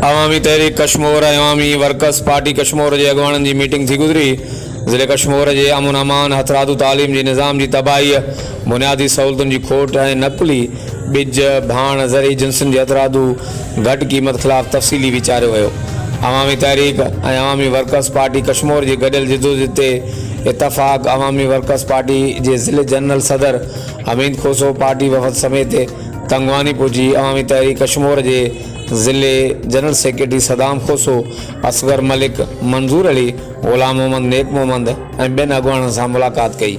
عوامي تحريڪ ڪشمور ۽ عوامي workers party Kashmore جي اڳواڻن جي ميٽنگ ٿي گذري. ضلعي ڪشمور جي امن امان، هٿرادو تعليم جي نظام جي تباهيء، بنيادي سهولتن جي کوٽ ۽ نقلي ٻج، ڀاڻ، زرعي جنسن جي هٿرادو گهٽ قيمت خلاف تفصيلي ويچاريو ويو. عوامي تحريڪ ۽ عوامي ورڪرز پارٽي ڪشمور جي گڏيل جدوجھد تي اتفاق، عوامي ورڪرز پارٽي جي ضلعي جنرل صدر حميد کوسو پارٽي وفد سميت تنگواني پهچي عوامي تحريڪ ڪشمور جي ضلعي جنرل سيڪريٽري صدام کوسو، اصغر ملڪ، منظور علي، غلام محمد نيڪ محمد ۽ ٻين اڳواڻن سان ملاقات ڪئي.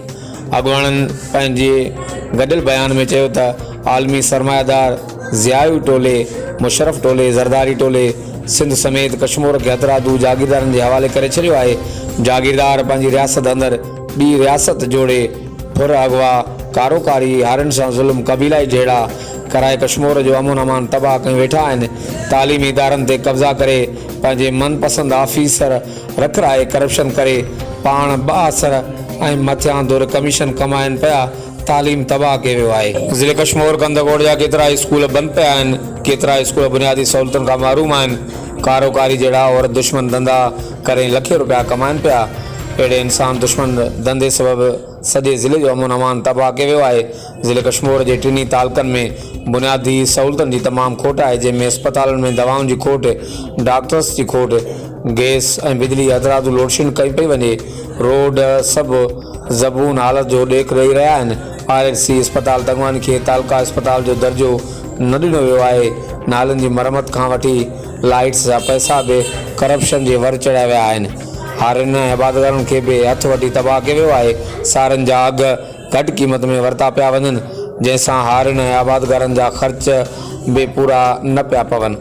اڳواڻن پنهنجي گڏيل بيان ۾ چيو ته عالمي سرمائيدار ضيائي ٽولي، مشرف ٽولي، زرداري ٽولي سنڌ سميت ڪشمور کي هٿرادو جاگيردارن جي حوالي ڪري ڇڏيو آهي، جاگيردار پنهنجي رياست اندر ٻي رياست جوڙي ڦر، اغوا، ڪاروڪاري، هارين سان ظلم، قبيلائي جهيڙا ڪرائي ڪشمور جو امن امان تباهه ڪيون ويٺا آهن، تعليمي ادارن تي قبضا ڪري پنهنجي من پسند آفيسر رکرائي ڪرپشن ڪري پاڻ بااثر ۽ مٿيان ڌر ڪميشن ڪمائن پيا، تعليم تباهه ڪيو ويو آهي. ضلعي ڪشمور ڪنڌڪوٽ جا ڪيترا اسڪول بند پيا آهن، ڪيترا اسڪول بنيادي سهولتن کان محروم آهن، ڪاروڪاري جهڙا عورت دشمن ڌنڌا ڪري لکين روپيا ڪمائن پيا، اهڙي انسان دشمن ڌنڌي سبب سڄي ضلعي جو امن امان تباهه ڪيو ويو آهي، ضلعي ڪشمور جي ٽنهي تعلقن ۾ بنيادي سهولتن جي تمام کوٽ آهي، جنهن ۾ اسپتالن ۾ دوائن جي کوٽ، ڊاڪٽرس جي کوٽ، گئس ۽ بجلي جي هٿرادو لوڊشيڊنگ ڪئي پئي وڃي، روڊ سڀ زبون حالت جو ڏيک ڏئي رهيا آهن، آر ايڇ سي اسپتال تنگواني کي تعلقه اسپتال جو درجو نه ڏنو ويو آهي، نالن جي مرمت کان وٺي لائيٽس جا پئسا به ڪرپشن جي ور چڙهيا ويا آهن، هارين ۽ آبادگارن کي به هٿ وٺي تباهه ڪيو ويو آهي، سارين جا اگهه گهٽ قيمت ۾ ورتا پيا وڃن، جنهن سان هارين ۽ آبادگارن جا خرچ به پورا نه پيا پون.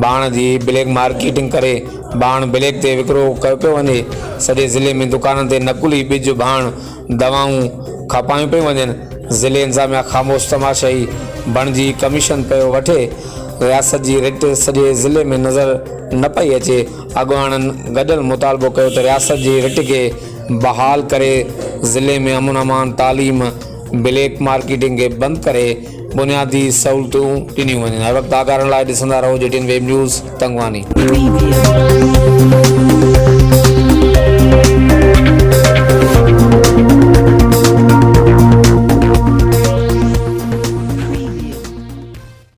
ڀاڻ جي بليڪ مارڪيٽنگ ڪري ڀاڻ بليڪ تي وڪرو ڪيو پيو وڃي. سڄي ضلعي ۾ دڪانن تي نقلي ٻج، ڀاڻ، دوائون کپايون پيون وڃن. ضلعي انتظاميا خاموش تماشائي بڻجي ڪميشن پيو وٺي. رياست جي رٽ سڄي ضلعي ۾ نظر نه پئي اچي. اڳواڻن گڏيل مطالبو ڪيو ته رياست جي رٽ کي بحال ڪري ضلعي ۾ امن امان، تعليم، بليڪ مارڪيٽنگ کي بند ڪري بنيادي سهولتون ڏنيون وڃن. هر وقت آگاهه رهڻ لاء ڏسندا رهو G T N web news Tangwani. Preview.